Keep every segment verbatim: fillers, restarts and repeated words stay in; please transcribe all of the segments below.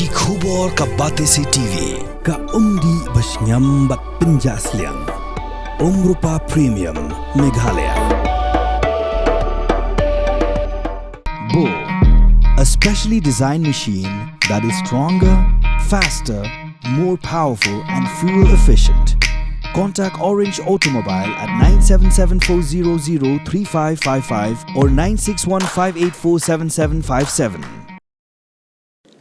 Ki khubor ka Batesi T V, ka umdih ba shngiam bad pynjah sliang. Umrupa Premium, Meghalaya. Bo, a specially designed machine that is stronger, faster, more powerful and fuel efficient. Contact Orange Automobile at nine seven seven four zero zero three five five five or nine six one five eight four seven seven five seven.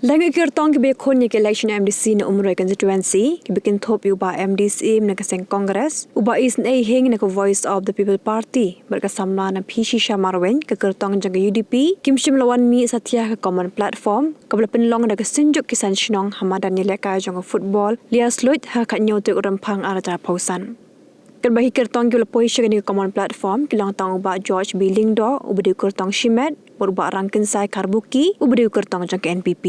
Leng ki kyrtong kiba ïakhun ïa ka election M D C na Umroi constituency, kiba kynthup ïa u Bah M D C na ka seng Congress, u Bah Isynei Hing na ka Voice of the People Party, bad ka samla na P C Sharma Marwein, ka kyrtong jong ka U D P, kim shym la wan mih satia ha ka common platform, kaba la pynlong da ka Synjuk Kisan Shnong ha madan ïalehkai jong ka football Liar Sluid ha ka khathynñiew tarik u Rymphang ar hajar arphew san. Katba ki kyrtong kiba la poi sha kane ka common platform ki long tang u Bah George B Lyngdoh uba dei u kyrtong shimet, bad u Bah Rangkynsai Kharbuki uba dei u kyrtong jong ka N P P.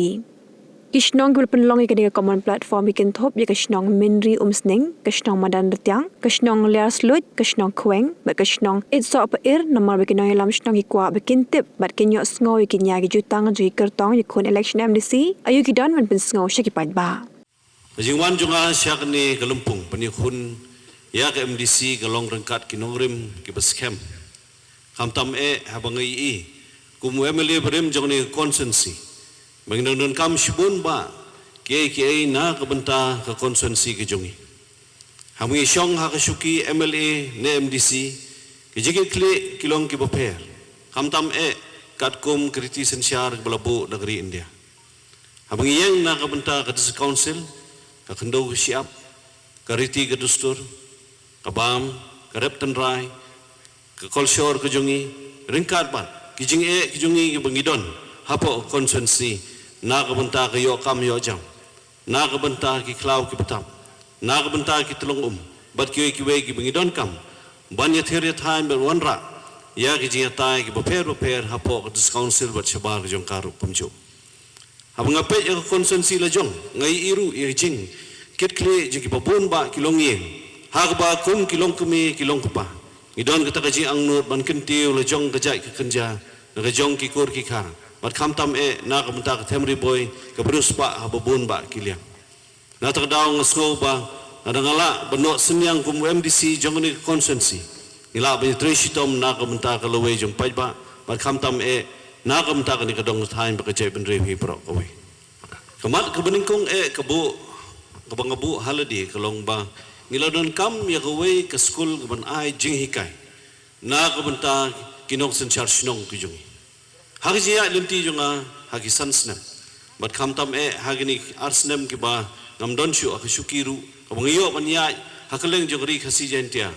Ki shnong kiba la pynlong ïa kane ka common platform ki kynthup ïa ka shnong Mynri Umsning, ka shnong Madan Rtiang, ka shnong Liar Sluid, ka shnong Khweng bad ka shnong Itsoh Pa'ir, namar ba ki nongïalam shnong ki kwah ba kin tip bad kin ïohsngew ïa ki nia ki jutang jong ki kyrtong ïakhun election M D C, aïu ki don ban pynsngew sha ki paidbah. Ka jingwan jong nga sha kane ka lympung ban ïakhun ïa ka M D C ka long ryngkat ki nongrim kiba skhem. Khamtam eh haba nga ïohi kum u M L A barim jong kane ka constituency ba ngi dang donkam shibun bah kiei kiei na ka bynta ka constituency ka jong ngi. Haba ngi shong ha ka shuki M L A ne M D C, ki jingkitkhlieh ki long kiba pher, khamtam eh katkum ka riti synshar kaba la buh da ka ri India. Haba ngi ïeng na ka bynta ka District Council, ka khyndew ka shyiap, ka riti ka dustur, ka bam, ka rep tynrai, ka kolshor ka jong ngi, ryngkat bad ki jingeh ki jong ngi kiba ngi don hapoh ka constituency, na ka bynta ka ïoh kam ïoh jam, na ka bynta ki khlaw ki btap, na ka bynta ki tyllong um bad kiwei kiwei kiba ngi donkam ban ïathir ïathaiñ bad wanrah ïa ki jingïatai kiba pher bapher hapoh ka District Council bad shabar ka jong ka ruh kumjuh. Haba nga peit ïa ka constituency la jong, nga ïohi ruh ïa ka jingkitkhlieh jong kiba bun bah ki longïing, ha kaba kum ki longkmie ki longkpa ngi don kata ka jingangnud ban kyntiew la jong ka jait ka kynja na ka jong ki kur ki kha, bad khamtam eh na ka bynta ka them ri bhoi kaba riewspah ha ba bun bah ki liang. Na kata ka daw nga sngew ba lada nga lah ban noh synñiang kum u M D C jong kane ka constituency, ngi lah ban ïatrei shitom na ka bynta ka lawei jong paidbah bad khamtam eh na ka bynta kane ka dong ka thaiñ bad ka jaitbynriew hi baroh kawei. Ka mat kaba nyngkong eh ka buh, kaba nga buh ha lade ka long ba ngi la donkam ïa kawei ka skul kaban ai jinghikai na ka bynta ki nongsynshar shnong ki jong ngi. Ha ka jingïaid lynti jong nga ha ki san snem, bad khamtam eh ha kine ki ar snem kiba ngam don shuh ha ka shuki ruh, kaba nga ïoh ban ïaid ha kylleng jong ka Ri Khasi Jaiñtia,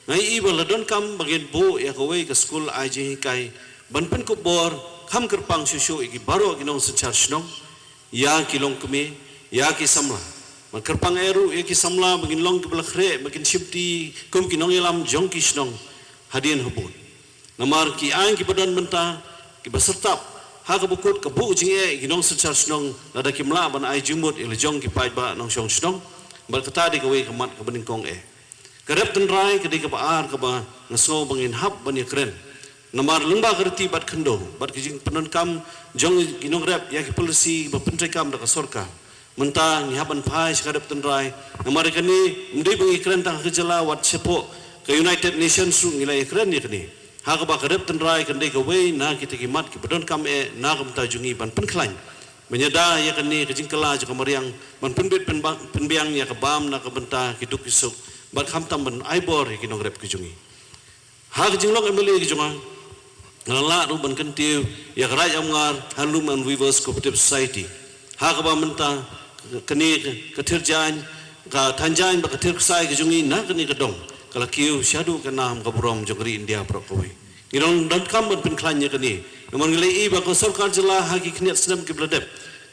nga ïohi ba la donkam ba ngin buh ïa kawei ka skul ai jinghikai ban pynkup bor kham kyrpang shuh shuh ïa ki baroh ki nongsynshar shnong, ïa ki longkmie, ïa ki samla. Ban kyrpang eh ruh ïa ki samla ba ngin long kiba la khreh ba kin shimti kum ki nongïalam jong ki shnong hadien habud. Namar ki aiñ kiba don mynta kiba syrtap ha kaba kut ka buh jingeh ïa ki nongsynshar shnong lada kim lah ban ai jingmut ïa la jong ki paidbah nongshong shnong. Bad kata dei kawei ka mat kaba nyngkong eh. Ka rep tynrai ka dei kaba ar kaba nga sngew ba ngin hap ban ïakren. Namar lyngba ka riti bad khyndew bad ka jingpyndonkam jong ki nongrep ïa ki polisi ba pyntreikam da ka sorkar, mynta ngi hap ban phai sha ka rep tynrai. Namar ïa kane ym dei ba ngi kren tang ha ka jylla, wat shapoh ka United Nations ruh ngi la ïakren ïa kane. Ha kaba ka rep tynrai kan dei kawei na kita ki mat kiba donkam eh na ka bynta jong ngi ban pynkhlaiñ, ban ïada ïa kane ka jingkylla jong ka mariang, ban pynbit pynba-, pynbiang ïa ka bam na ka bynta ki duk ki suk, bad khamtam ban ai bor ïa ki nongrep ki jong ngi. Ha ka jinglong M L A ki jong nga, nga la lah ruh ban kyntiew ïa ka Raid Amngar Handloom and Weavers Cooperative Society. Ha kaba mynta kane ka Thir Jaiñ, ka Thaiñ Jaiñ bad ka Thir Ksai ka jong ngi na kane ka dong ka la kiew shaduh ka nam ka burom jong ka ri India baroh kawei. Ngi dang donkam ban pynkhlaiñ ïa kane. Namar ngi la ïohi ba ka sorkar jylla ha ki khyndiat snem kiba la dep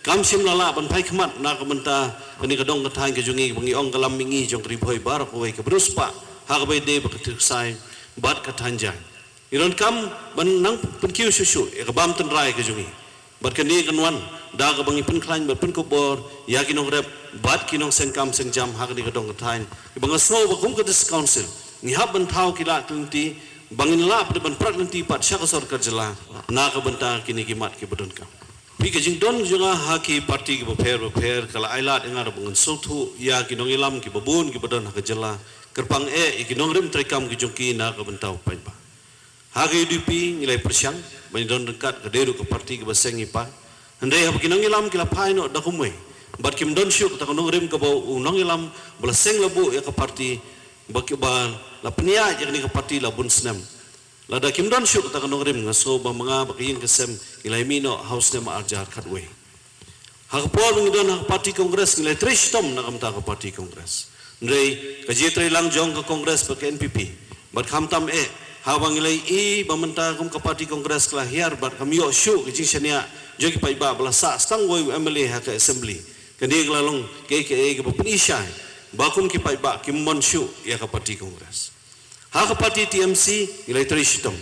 kam shym la lah ban phai khmat na ka bynta kane ka dong ka thaiñ ka jong ngi, ba ngi ong ka lam mihngi jong ka Ri Bhoi baroh kawei, kaba riewspah ha kaba ïadei bad ka Thir Ksai bad ka Thaiñ Jaiñ. Ngi donkam ban nang pynkiew shuh shuh ïa ka bam tynrai ka jong ngi. Bad kane kan wan da kaba ngi pynkhlaiñ bad pynkup bor ïa ki nongrep bad ki nongseng kam seng jam ha kane ka dong ka thaiñ, kiba nga sngew ba kum ka District Council ngi hap ban thaw ki lad ki lynti ba ngin lah pat ban prat lynti pat sha ka sorkar jylla na ka bynta kine ki mat kiba donkam. Phi, ka jingdon jong nga ha ki parti kiba pher bapher ka la ai lad ïa nga ruh ba ngan sngewthuh ïa ki nongïalam kiba bun kiba don ha ka jylla, kyrpang eh ïa ki nongrim treikam ki jong ki na ka bynta u paidbah. Ha ka U D P ngi la ïa pyrshang ban ïa don ryngkat, ka dei ruh ka parti kaba seng ïa phi. Hynrei haba ki nongïalam ki la phai noh da kumwei bad kim don shuh kata ka nongrim kaba u nongïalam ba la seng la buh ïa ka parti, ba ki, ba la pynïaid ïa kane ka parti la bun snem. Lada kim don shuh kata ka nongrim, nga sngew ba ma nga bad ka ïing ka sem ngi la ïa mih noh ha u snem ar hajar khatwei. Ha ka por ba ngi don ha ka parti Congress ngi la ïa trei shitom na ka bynta ka parti Congress. Hynrei ka jingïatreilang jong ka Congress bad ka N P P, bad khamtam eh haba ngi la ïohi ba mynta kum ka parti Congress ka la hiar bad kam ïoh shuh ka jingshaniah jong ki paidbah ba la sah tang uwei u M L A ha ka Assembly, kane ka la long kaei kaei kaba pynshai ba kum ki paidbah kim mon shuh ïa ka parti Congress. Ha ka parti T M C ngi la ïa trei shitom.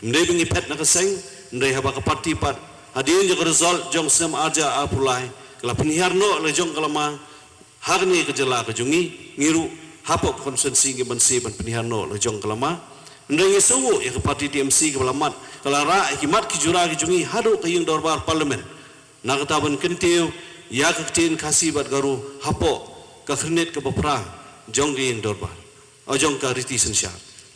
Ym dei ba ngi phet na ka seng, hynrei haba ka parti pat, hadien jong ka result jong snem ar hajar arphew lai, ka la pynhiar noh la jong ka lama. Ha kane ka jylla ka jong ngi, ngi ruh hapoh ka constituency ngi banse ban pynhiar noh la jong ka lama. Hynrei ngi sngew ïa ka parti T M C kaba la mat, ka la rah ïa ki mat ki jura ki jong ngi haduh ka ïing dorbar Parliament, na kata ban kyntiew ïa ka ktien Khasi bad Garo hapoh ka khyrnit kaba phra jong ka ïing dorbar, jong ka riti synshar.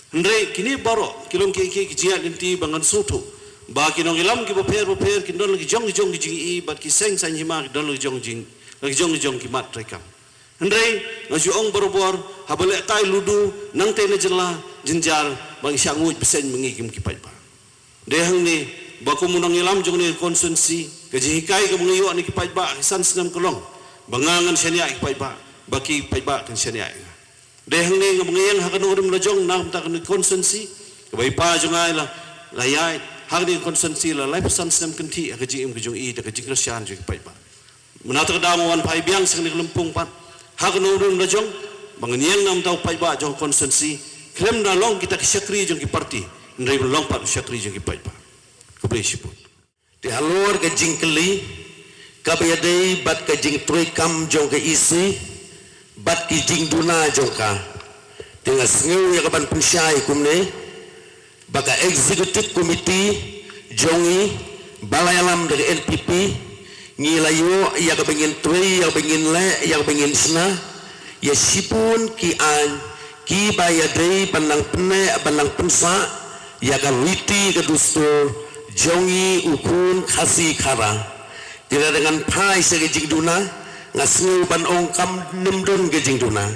Hynrei kine baroh ki long ki, ki, ki jingïaid lynti ba ngan sngewthuh ba ki nongïalam kiba pher bapher kin don la ki jong ki jong ki jingïohi bad ki seng saiñ hima ki don la ki jong jing, la ki jong ki jong ki mat treikam. Hynrei nga ju ong barabor, haba lehkai ludu nangtei na jylla, jynjar ba ngi shah nguid bseiñ ma ngi kum ki paidbah. Dei hangne ba kum u nongïalam jong kane ka constituency, ka jinghikai kaba nga ïoh na ki paidbah ha ki san snem ka long ba nga ngan shaniah ïa ki paidbah, ba ki paidbah kin shaniah ïa nga. Dei hangne nga ba nga ïeng ha ka nongrim la jong na ka bynta kane ka constituency, kaba i pa jong nga i la, la ïaid ha kane ka constituency la laiphew san snem kynthih ha ka jingim ka jong i da ka jingkyrshan jong ki paidbah. Mynta ka daw nga wan phai biang sha kane ka lympung pat ha ka nongrim la jong ba ngan ïeng na ka bynta u paidbah jong ka constituency, khlem da long kita ki shakri jong ki parti, hynrei ban long pat u shakri jong ki paidbah. Khublei shibun. Te halor ka jingkylli kaba ïadei bad ka jingtreikam jong ka E C bad ki jingduna jong ka, te nga sngew ïa ka ban pynshai kumne, ba ka executive committee jong ngi ba la ïalam da ka N P P, ngi la ïoh ïa kaba ngin trei, ïa kaba ngin leh, ïa kaba ngin shna ïa shibun ki aiñ kiba ïadei ban nang pynneh ban nang pynsah ïa ka riti ka dustur jong ngi u khun Khasi Khara. Te lada ngan phai sha ka jingduna, nga sngew ban ong kam nym don ka jingduna.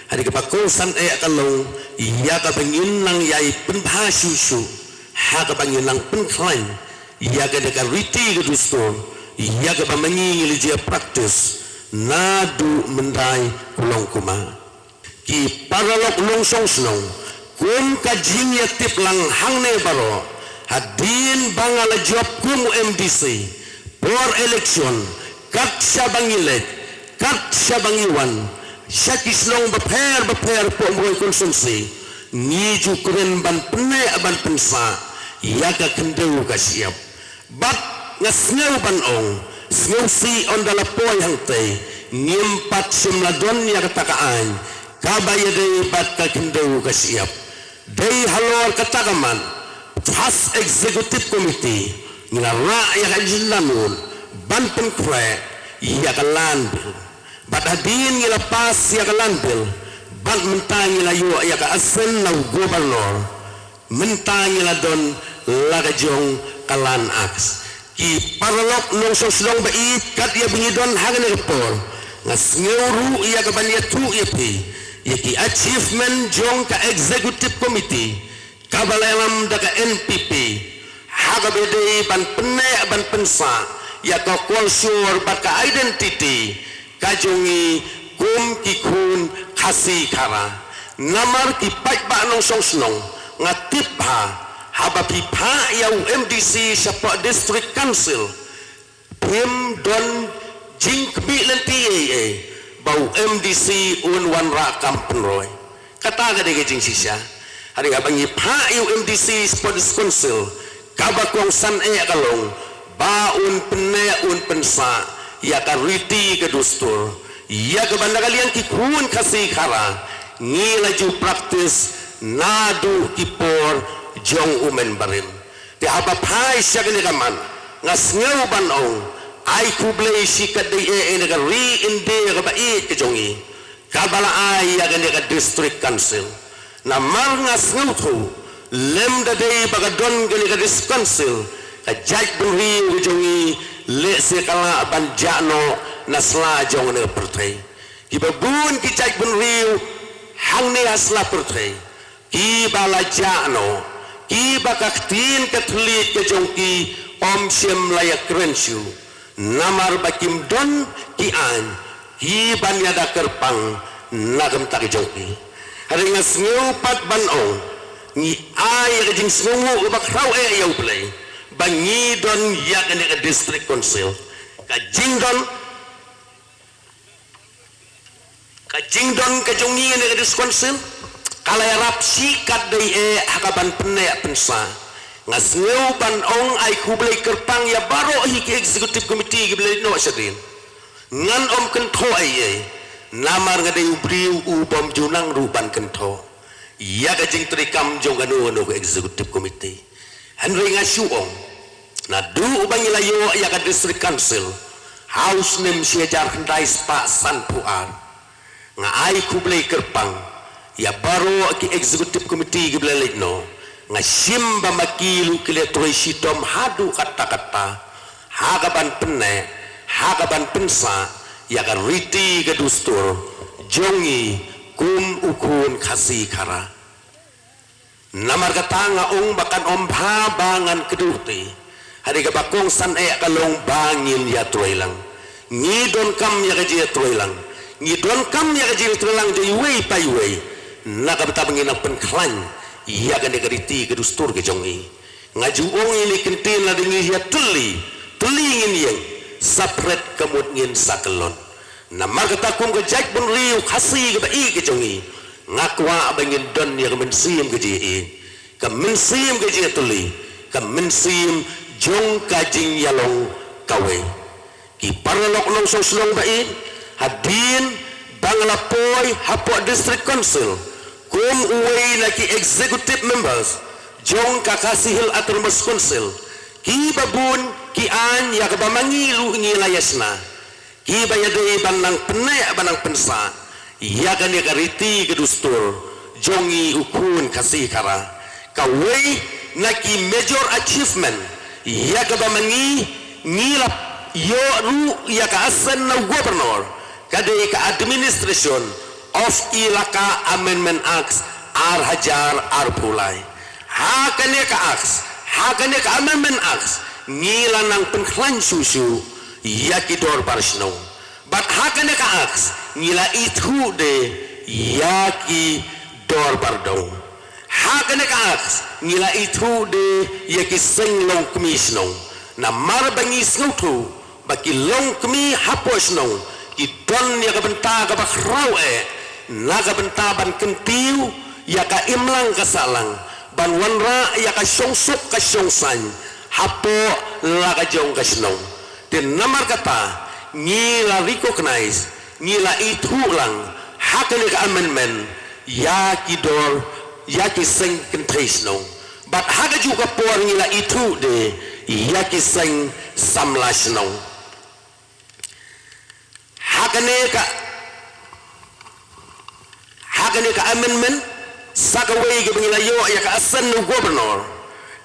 Hynrei kaba kongsan eh ka long ïa kaba ngin nang ïai pynbha shuh shuh, ha kaba ngin nang pynkhlaiñ ïa kane ka riti ka dustur, ïa kaba ma ngi ngi la jia practice naduh myndai ka long kumba. Ki paralok nongshong shnong, kum ka jingïatip lang hangne baroh, hadien ba nga la jop kum u M D C, por election, kat shaba ngi leit, kat shaba ngi wan sha ki shnong bapher bapher hapoh Umroi constituency, ngi ju kren ban pynneh ban pynsah ïa ka khyndew ka shyiap. Bad nga sngew ban ong, sngewsih ynda la poi hangtei, ngim pat shym la don ïa kata ka aiñ kaba ïadei bad ka khyndew ka shyiap. Dei halor kata ka mat, as executive committee, ngi la rah ïa ka jingduna ban pynkhreh ïa ka land bill. Bad hadien ngi la pass ïa ka land bill, bad mynta ngi la ïoh ïa ka assent na u governor, mynta ngi la don la ka jong ka Land Act. Ki paralok nongshong shnong ba ïeit, kat ïa ba ngi don ha kane ka por, nga sngew ruh ïa ka ban ïathuh ïa phi ïa ki achievement jong ka executive committee kaba la ïalam da ka N P P, ha kaba dei ban pynneh ban pynsah ïa ka culture bad ka identity ka jong ngi kum ki khun Khasi Khara. Namar ki paidbah nongshong shnong, nga tip ba haba phi phah ïa u M D C shapoh District Council, phim don jingkhmih lynti ei ei ba u M D C un wanrah kam pynroi. Kata ka dei ka jingshisha. Hynrei haba ngi phah ïa u M D C shapoh District Council, kaba kongsan eh ka long ba un pynneh un pynsah ïa ka riti ka dustur, ïa kaba na ka liang ki khun Khasi Khara ngi la ju practice naduh ki por jong u Myn Barim. Te haba phai sha kane ka mat, nga sngew ban ong Ai khublei shi katdei eh ïa ka ri India kaba ïeit ka jong i, kaba la ai ïa kane ka District Council. Namar nga sngewthuh lymda dei ba ka don kane ka District Council, ka jaitbynriew ka jong i lehse ka lah ban jah noh na sla jong kane ka pyrthei. Kiba bun ki jaitbynriew hangne ha sla pyrthei kiba la jah noh, kiba ka ktien ka thylliej ka jong ki ym shym la ïakren shuh. Namar ba kim don ki aiñ kiban ïada kyrpang na ka bynta ka jong ki. Hynrei nga sngew pat ban ong, ngi ai ïa ka jingsngewnguh kaba khraw eh ïa U Blei ba ngi don ïa kane ka District Council. Ka jingdon Ka jingdon ka jong ngi ha kane ka District Council ka la ïarap shi katdei eh ha kaban pynneh pynsah. Nga sngew ban ong ai khublei kyrpang ïa baroh hi ki Executive Committee kiba la leit noh shadien. Ngan ym kynthoh ei ei namar nga dei u briew u bym ju nang ruh ban kynthoh ïa ka jingtrei kam jong kano kano ka Executive Committee. Hynrei nga shu ong, naduh ba ngi la ïoh ïa ka District Council ha u snem shi hajar khyndai spah sanphew ar, nga ai khublei kyrpang ïa baroh ki Executive Committee kiba la leit noh. Nga shim ba ma ki ruh ki la trei shitom haduh katta katta ha kaban pynneh, ha kaban pynsah ïa ka riti ka dustur jong ngi kum u khun Khasi Khara. Namar kata nga ong ba kan ym bha ba ngan kdew te. Hynrei kaba kongsan eh ka long ba ngin ïatrei lang. Ngi donkam ïa ka jingïatrei lang. Ngi donkam ïa ka jingïatrei lang jong iwei pa iwei. Na ka bynta ba ngin nang pynkhlaiñ ïa kane ka riti ka dustur ka jong ngi. Nga ju ong ïa ine i kyntien, lada ngi ïatylli, tylli ngin ïeng, sa phret ka mut ngin sa kyllon. Namar kata kum ka jaitbynriew Khasi kaba ïeit ka jong ngi, nga kwah ba ngin don ïa ka mynsiem ka jingïeit, ka mynsiem ka jingïatylli, ka mynsiem jong ka jingïalong kawei. Ki paralok nongshong shnong ba ïeit, hadien ba nga la poi hapoh District Council kum uwei na ki executive members jong ka Khasi Hills Autonomous Council, kiba bun ki aiñ ïa kaba ma ngi ruh ngi la ïa shna, kiba ïadei ban nang pynneh ban nang pynsah ïa kane ka riti ka dustur jong ngi u khun Khasi Khara. Kawei na ki major achievement ïa kaba ma ngi ngi la ïoh ruh ïa ka ascent na u Governor ka dei ka Administration of Elaka Amendment Act ar hajar arphew lai. Ha kane ka Act, ha kane ka Amendment Act ngi la nang pynkhlaiñ shuh shuh ïa ki dorbar shnong. Bad ha kane ka Act ngi la ithuh de ïa ki dorbar dong. Ha kane ka Act ngi la ithuh de ïa ki seng longkmie shnong. Namar ba ngi sngewthuh ba ki longkmie hapoh shnong ki don ïa ka bynta kaba khraw eh na ka bynta ban kyntiew ïa ka imlang ka sahlang, ban wanrah ïa ka shongsuk ka shongsaiñ hapoh la ka jong ka shnong. Te namar kata ngi la recognize, ngi la ithuh lang ha kane ka amendment ïa ki dor, ïa ki seng kynthei shnong. Bad ha kajuh ka por ngi la ithuh de ïa ki seng samla shnong. Ha kane ka, ha kane ka amendment, sa kawei kaba ngi la ïoh ïa ka assent na u Governor,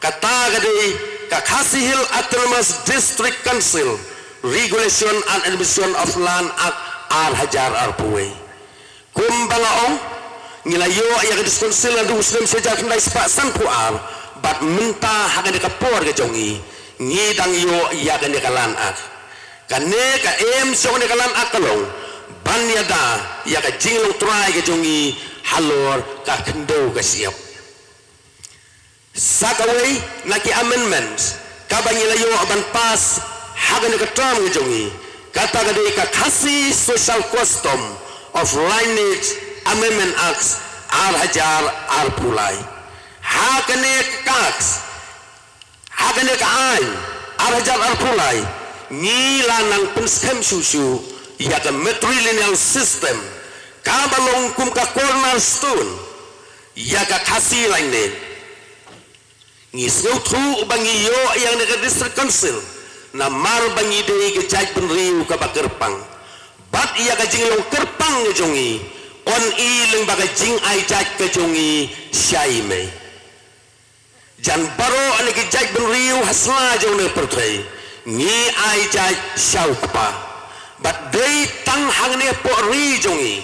kata ka dei ka Khasi Hills Autonomous District Council Regulation and Administration of Land Act ar hajar arphew wei. Kumba nga ong, ngi la ïoh ïa ka District Council naduh u snem shi hajar khyndai spah sanphew ar, bad mynta ha kane ka por ka jong ngi, ngi dang ïoh ïa kane ka Land Act. Kane ka aim jong kane ka Land Act ka long ban ïada ïa ka jinglong trai ka jong ngi halor ka khyndew ka shyiap. Sa kawei na ki amendments kaba ngi la ïoh ban pass ha kane ka term ka jong ngi, kata ka dei ka Khasi Social Custom of Lineage Amendment Act ar hajar arphew lai. Ha kane ka Act, ha kane ka aiñ ar hajar arphew lai, ngi la nang pynskhem shuh shuh ïa ka matrilineal system, kaba long kum ka cornerstone ïa ka Khasi lineage. Ngi sngewthuh ba ngi ïoh ïa kane ka District Council Namar ba ngi dei ka jaitbynriew kaba kyrpang, bad ïa ka jinglong kyrpang ka jong ngi yn i lyngba ka jingaijait ka jong ngi sha i mei. Jan baroh na ki jaitbynriew ha sla jong ne pyrthei ngi aijait sha u Kpa, bad dei tang hangne hapoh ri jong ngi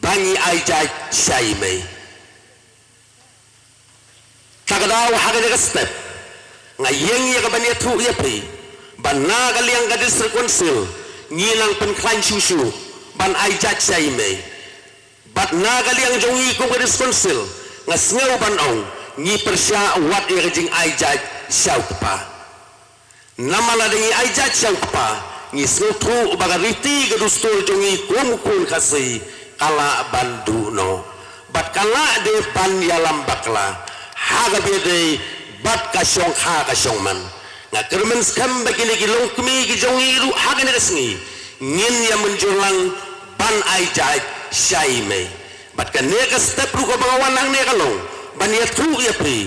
ba ngi aijait sha i mei. Ta ka daw ha kane ka step nga ïeng ïa ka ban ïathuh ïa phi ba na ka liang ka District Council ngi nang pynkhlaiñ shuh shuh ban aijait sha i mei. Bad na ka liang jong ngi kum ka District Council nga sngew ban ong ngi pyrshah wat ïa ka jingaijait sha u Kpa. Namar lada ngi aijait sha u Kpa ngi sngewthuh ba ka riti ka dustur jong ngi kum u khun Khasi ka lah ban duh noh, bad ka lah de ban ïalam bakla ha kaba ïadei bad ka shongkha ka shongman. Nga kyrmen skhem ba kine ki longkmie ki jong ngi ruh ha kane ka sngi ngin ïa mynjur lang ban aijait sha i mei. Bad kane ka step ruh kaba nga wan hangne ka long ban ïathuh ïa phi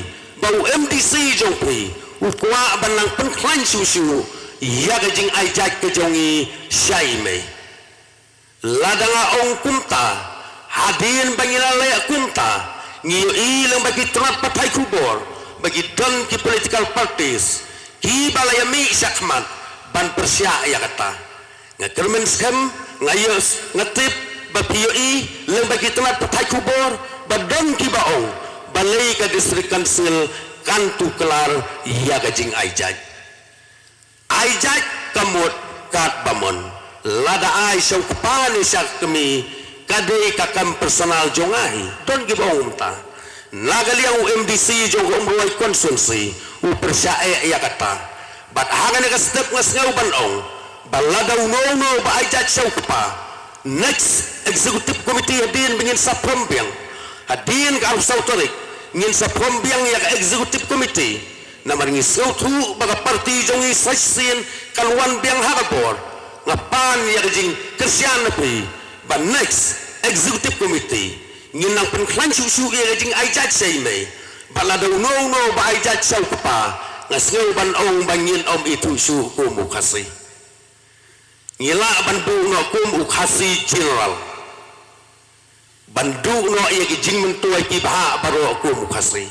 ba u M D C jong phi u kwah ban nang pynkhlaiñ shuh shuh ïa ka jingaijait ka jong ngi sha i mei. Lada nga ong kumta, hadien ba ngi la leh kumta ngi ïohi lyngba ki tnat pathai khubor ba ki don ki political parties kiba la ïa mih shakhmat ban pyrshah ïa kata. Nga kyrmen skhem, nga ïoh, nga tip ba phi ïohi lyngba ki tnat pathai khubor ba don kiba ong balei ka District Council kan tuklar ïa ka jingaijait. Aijait ka mut katba mon, lada ai sha u Kpa ne sha ka kmie ka dei ka kam personal jong nga hi. Don kiba ong kumta. Na ka liang u M D C jong ka Umroi constituency u pyrshah eh ïa kata. Bad ha kane ka step nga sngew ban ong ba lada uno uno ba aijait sha u Kpa, next executive committee hadien ba ngin sa prom biang, hadien ka arphew saw tarik ngin sa prom biang ïa ka executive committee. Namar ngi sngewthuh ba ka party jong ngi sa shisien kan wan biang ha ka bor. Nga pan ïa ka jingkyrshan na phi ba next executive committee ngin nang pynkhlaiñ shuh shuh ïa ka jingaijait sha i mei. Bad lada uno uno ba aijait sha u Kpa nga sngew ban ong ba ngin ym ithuh shuh kum u Khasi. Ngi lah ban buh noh kum u Khasi General, ban duh noh ïa ki jingmyntoi ki bhah baroh kum u Khasi.